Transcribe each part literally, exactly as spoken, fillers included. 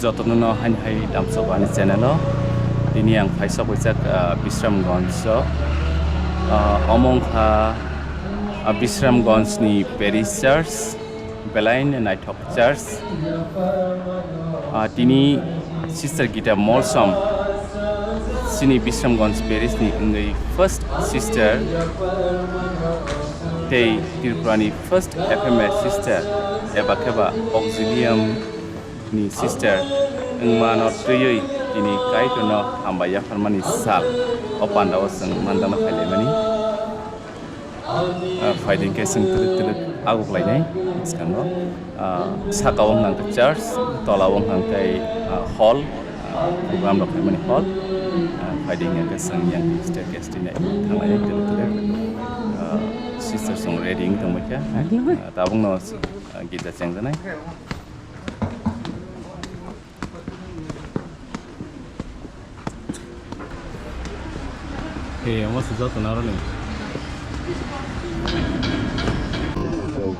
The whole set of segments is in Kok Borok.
Jotono no haini hai lamsok ani channel o. Tini ang phaisa phaijak, ah, Bisramganj o. Ah, omo wngkha, ah, Bisramganj ni parish church, belai no naithok church. Ah, tini Sister Gita Molsom, chini Bisramganj parish ni wngwi first sister, tei Tripura ni first F M A sister, eba kheba auxilium ni sister wngmano twiwi tini Kaitorno hambai yapharmani sal o pandao chwng mandano phailaimani. Ah, phaidi hwnkhe chwng twlwk twlwk aguklainai bwskango. Ah, saka o wngkha khe church, tola o wngkha khe, ah, hall, ah, program rok khaimani hall. Ah, phaidi hwnkhe chwng yang staircase twi nai thanglainai twlwk twlwk. Ah, sister chwng ready wng tongbaikha. Ah, tabukno, ah, girja chengjanai. Hey, omo se joto naro ni.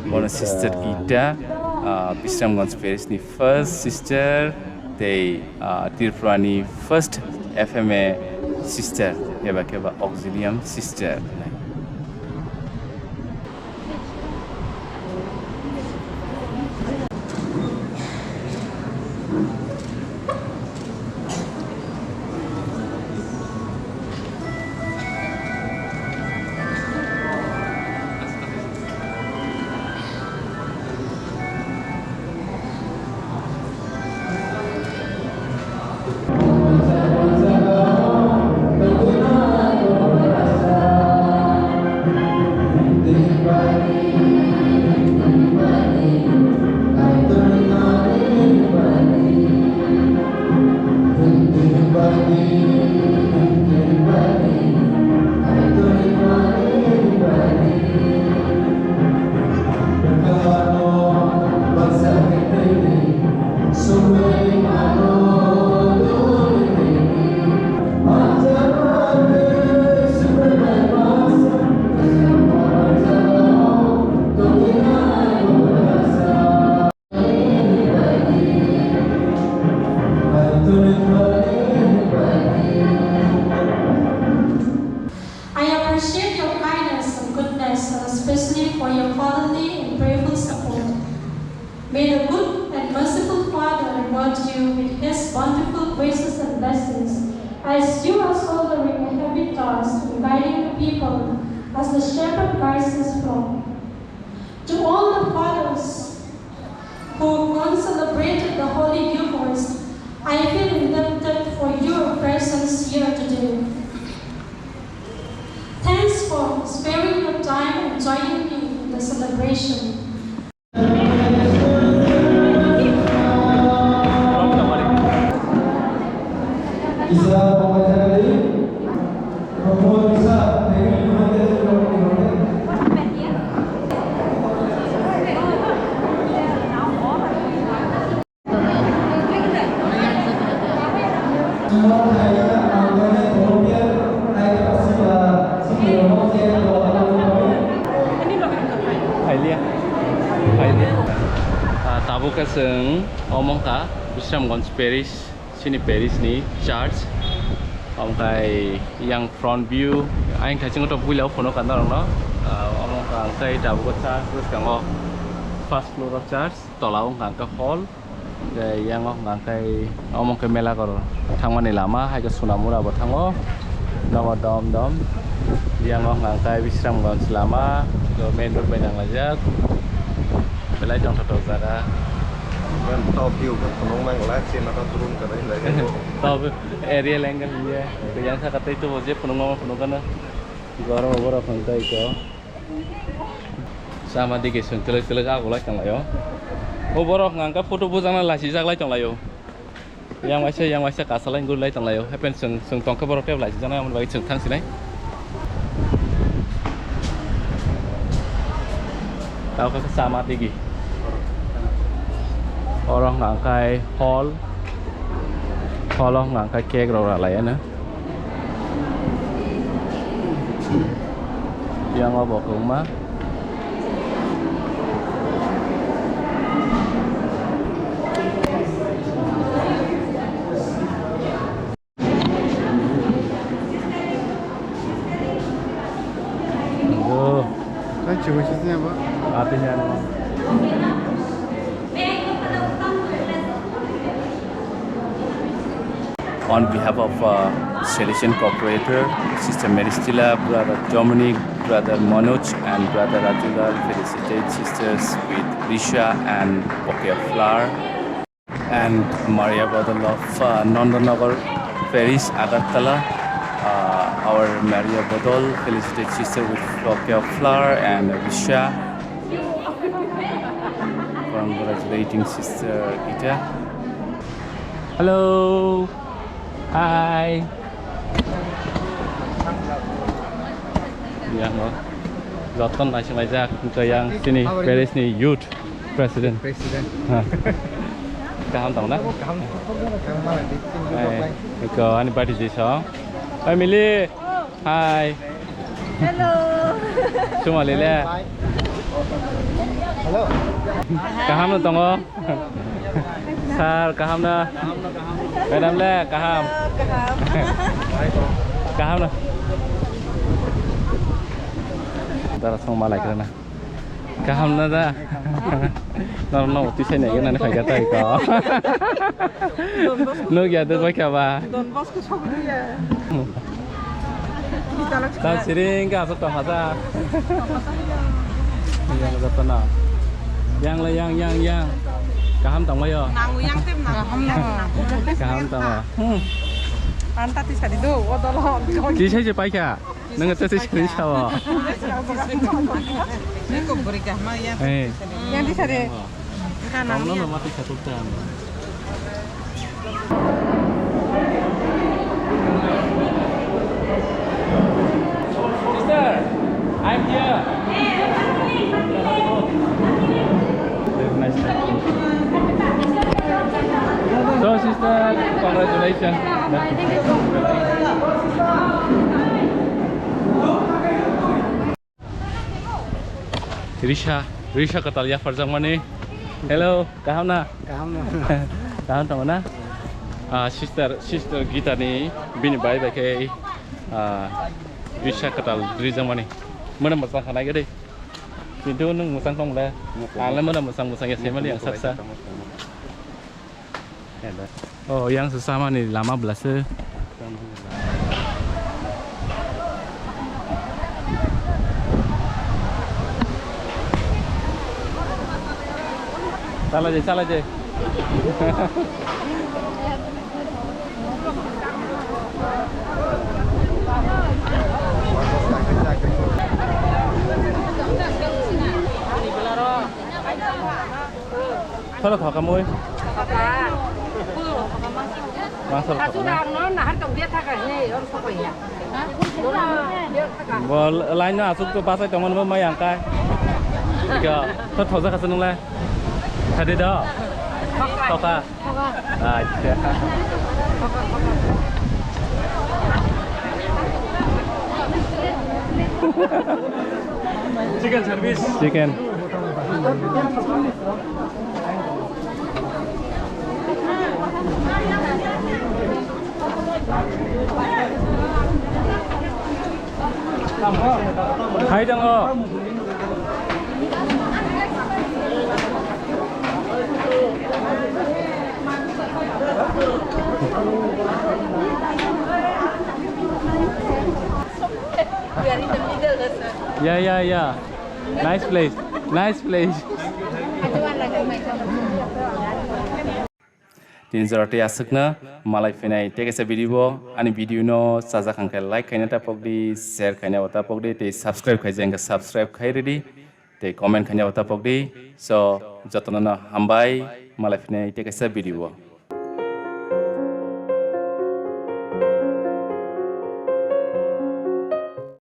Bono Sister Gita, ah, Bisramganj parish ni first sister, tei, ah, Tripura ni first F M A sister, eba kheba auxilium sister. I appreciate your kindness and goodness, and especially for your fatherly and prayerful support. May the good and merciful Father reward you with his bountiful graces and blessings, as you are shouldering a heavy task in guiding the people as the shepherd guides his flock. To all the fathers who concelebrated the Holy Eucharist, I feel indebted for your presence here today. Thanks for sparing your time and joining me in the celebration. Phailiya. Phailiya. Ah, tabuk khe chwng omo wngkha Bisramganj parish, chini parish ni church. Omo khe yang front view, ayang thaichung to puila phunukha norokno. Ah, omo wngkha ang tei tabuk church bwskango first floor o church, tola o wngkha ang khe hall. Tei yang o hwnka khe omo khe mela kor thangmani lama, hai khe Sonamura bo thango, nogo dom dom. Yang o hwnka khe Bisramganj lama, main road bai nanglaijak. Belai tongthok jaga. Top view khe phunuk nang glak, chini to turun kwrwi lai. Top area angle hiye. Yang saka tei tubo je phunukma phunukgano. Goro borok hwnka khe. Chama digi chwng twlwk twlwk ago lai tonglaio. O borok hwnka khe photo bujana lachijak lai tonglaio. Yang waisa, yang waisa kasalai guri lai tonglaio. Happen chwng, chwng tongkhe borok tei lachijak nai, aboni bagwi chwng thang sinai. Tamo khe chama digi. Oro hwnka khe hall. Hall o hwnka khe cake rok rwlai ano. Yang o bo kwbangma. On behalf of uh, Salesian cooperator, Sister Meristila, Brother Dominic, Brother Manoj, and Brother Rajulal, felicitate sisters with Risha and bouquet of flower. And Maria Bodol of uh, Nandanagar Parish, Agartala. Uh, our Maria Bodol felicitate sister with bouquet of flower and Risha. Congratulating Sister Gita. Hello. Hi. Yang no. Joton naising laijak, hingke yang sini Paris ni youth president. President. Ha. Kaham tong na? Kaham. Kaham malah di sini. Hai. Iko ani bati jisong. Hai Mili. Hi. Hello. Sumali le. Hello. Kaham no tongo. Sir, kaham na? Madam le, kaham? Kaham. Kaham na? Dara song malai kena. Kaham na da? Nor no uti sai nai nani phai ka tai ko. Nuk ya de bai ka ba. Don Bosco sogri ya. Tang siring ka asok tong haja. Yang joto no. Yang le yang, yang, yang. Kaham tong mayo. Nang yang tem nang. Kaham tong. Hmm. Anta ti sadi do, o dolo. Ti sai je pai ka. Nang te sai screen shawo. Ni ko buri kahma ya. Eh. Yang ti sadi. Kana no no mati satu tam. Sister, I'm here. So, sister, congratulations. Risha, Risha kwtal yapharjakmani. Hello, kaham na? Kaham na. Kaham tong na? Ah, sister, sister Gita ni bini bai bai khe, ah, Risha kwtal rijakmani. Mona mwchang khanai gede. Kintu nwng mwchang tong le. Ang le mona mwchang mwchang ya semali ang saksa. Oh, yang se samani lama belase. Chala je, chala je. Thola thoka mui. Thoka. Mangsa thoka na. Bol line no asuk to pasai tongmani bo mai angkai. Ika to thoja khasa nungle. Khadi do. Thoka. Acha. Chicken service. Chicken. Hai tongo. We are in the middle, sir. Yeah, yeah, yeah. Nice place. Nice place. Tini jora tei aswkno malai phinai tei kaisa video bo ani video no chajak hwnkhe like khaina tapok di, share khaina tapok di tei subscribe khaijak hwnkhe subscribe khai ridi tei comment khaina tapok di. So jotono no hambai, malai phinai tei kaisa video bo.